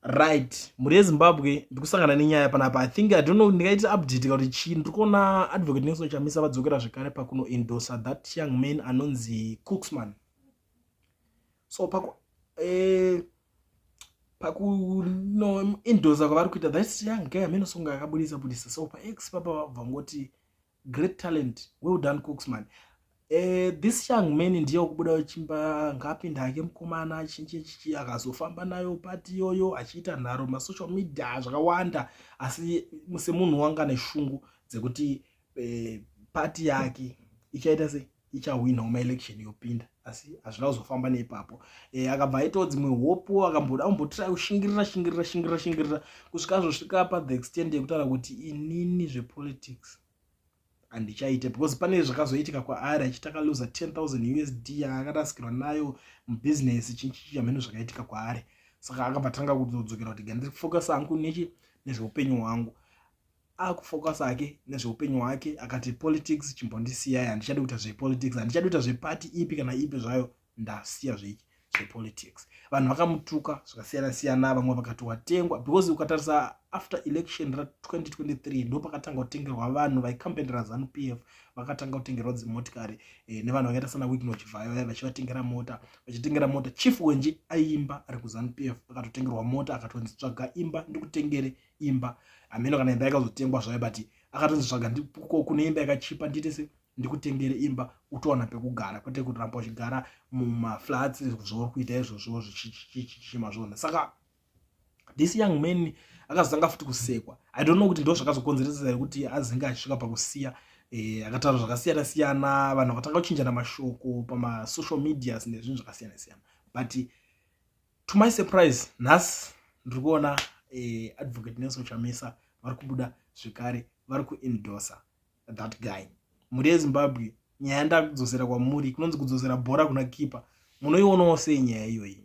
Right, mhuri yeZimbabwe, ndikusangana nenyaya panapa. I think, I don't know, ndingaiti update kana kuti chii. Ndiri kuona Advocate Nelson Chamisa vadzokera zvekare pakunoendorsa that young man anonzi Cooksman. So paku pakunoendorsa kwavari kuita that young guy, amene song akabudisa budisa. So paX papa vabva ngoti, "Great talent, well done, Cooksman." This young man ndiye wekubuda uchimba ngapinda ake mukomana chinchi chichi, akazofamba nayo pati iyoyo achiita nharo masocial media zvakawanda, asi semunhu wanga neshungu dzekuti pati yake ichaita sei, ichahwinawo maelection, yopinda, asi hazvina kuzofamba neipapo. Akabva aitawo dzimwe hope, akamboda kumbotry kushingirira, shingirira, shingirira, shingirira, kusvika azosvika pathe extent yekutaura kuti inini zvepolitics handichaite, because pane zvakazoitika kwaari achiti akaluza 10,000 USD yaakarasikirwa nayo mubhizinesi, chinchichi hameno zvakaitika kwaari. Saka akabva tanga kuzodzokera kuti gandifocus hangu nechi nezveupenyu hwangu. Akufocus ake nezveupenyu hwake, akati politics chimbondisiyai, handichadi kuita zvepolitics, handichadi kuita zvepati ipi kana ipi zvayo, ndasiya zvechi zvepolitics. Vanhu vakamutuka zvakasiyana siyana, vamwe vakati watengwa, because ukatarisa after election ra2023 ndo pakatanga kutengerwa vanhu vaikampenera ZANU PF, vakatanga kutengerwa dzimotikari nevanhu vakaita sana Wicknell Chivayo, vachivatengera mota, vachitengera mota. Chief Wenji aiimba ari kuZANU PF, akatotengerwa mota, akatonzi tsvaga imba ndikutengere imba. Hameno kana imba yakazotengwa zvayo, but akatonzi tsvaga kune imba yakachipa, ndiite se ndikutengere imba utowana pekugara, kwete kuramba uchigara mumaflats zvauri kuita izvozvo zvichichimazvona. Saka this young man akazotanga futi kusekwa. I don't know kuti ndo zvakazokonzeresa here kuti azinge achisvika pakusiya. Akataura zvakasiyana siyana, vanhu vakatanga kuchinjana mashoko pamasocial medias nezvinhu zvakasiyana siyana. But to my surprise, nhasi ndiri kuona Advocate Nelson Chamisa vari kubuda zvekare, vari kuendorsa that guy. Mhuri yeZimbabwe, nyaya ndakudzosera kwamuri, kunonzi kudzosera bhora kuna kipa. Munoionawo sei nyaya iyoyi?